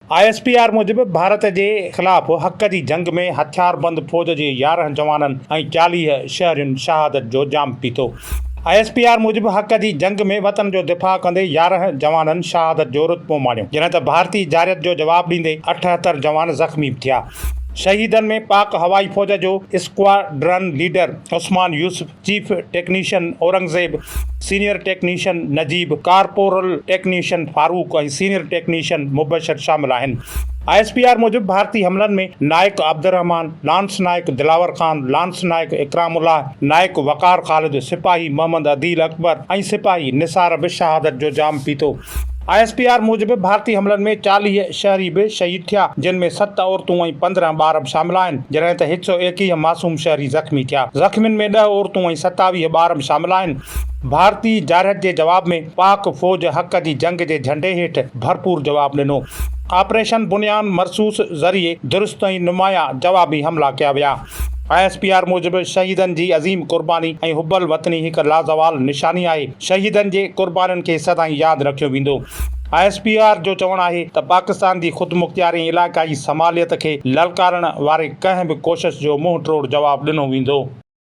I S P R موجب ڀارت جي خلاف حق جي جنگ ۾ هٿياربند فوج جي 11 جوانن ۽ 40 شهرين شهادت جو جام پيتو. I S P R موجب حق جي جنگ ۾ وطن جو دفاع ڪندي 11 جوانن شهادت جو رتبو ماڻيو، جڏهن ته ڀارتي جارحيت جو جواب ڏيندي 78 جوان زخمي به ٿيا. شهيدن ۾ پاڪ هوائي فوج جو squadron leader Usman Yousuf, chief technician Aurangzeb, senior technician Najeeb, corporal technician Farooq ۽ senior technician Mubashir شامل آهن. I S P R موجب ڀارتي حملن ۾ نائڪ عبدالرحمان، لانس نائڪ دلاور خان، لانس نائڪ اڪرام الله، نائڪ وقار خالد، سپاهي محمد عديل اڪبر ۽ سپاهي نثار به شهادت جو جام پيتو. I S P R موجب ڀارتي حملن ۾ 40 شهري به شهيد ٿيا، جن ۾ ست عورتون ۽ 15 ٻار به شامل آهن، جڏهن ته هڪ سئو 21 معصوم شهري زخمي ٿيا. زخمين ۾ ڏهه عورتون ۽ 27 ٻار به شامل آهن. ڀارتي جارحيت جي جواب ۾ پاڪ فوج حق جي جنگ جي جهنڊي هيٺ ڀرپور جواب ڏنو. آپريشن بنيان مرصوص ذريعي درست ۽ نمايان جوابي حملا ڪيا ويا. I S P R موجب شهيدن جي عظيم قرباني ۽ حب الوطني هڪ لازوال نشاني آهي. شهيدن جي قربانين کي سدائين ياد رکيو ويندو. I S P R جو چوڻ آهي ته پاڪستان جي خودمختياري ۽ علائقائي سماليت کي للڪارڻ واري ڪنهن به ڪوشش جو منهن ٽوڙ جواب ڏنو ويندو.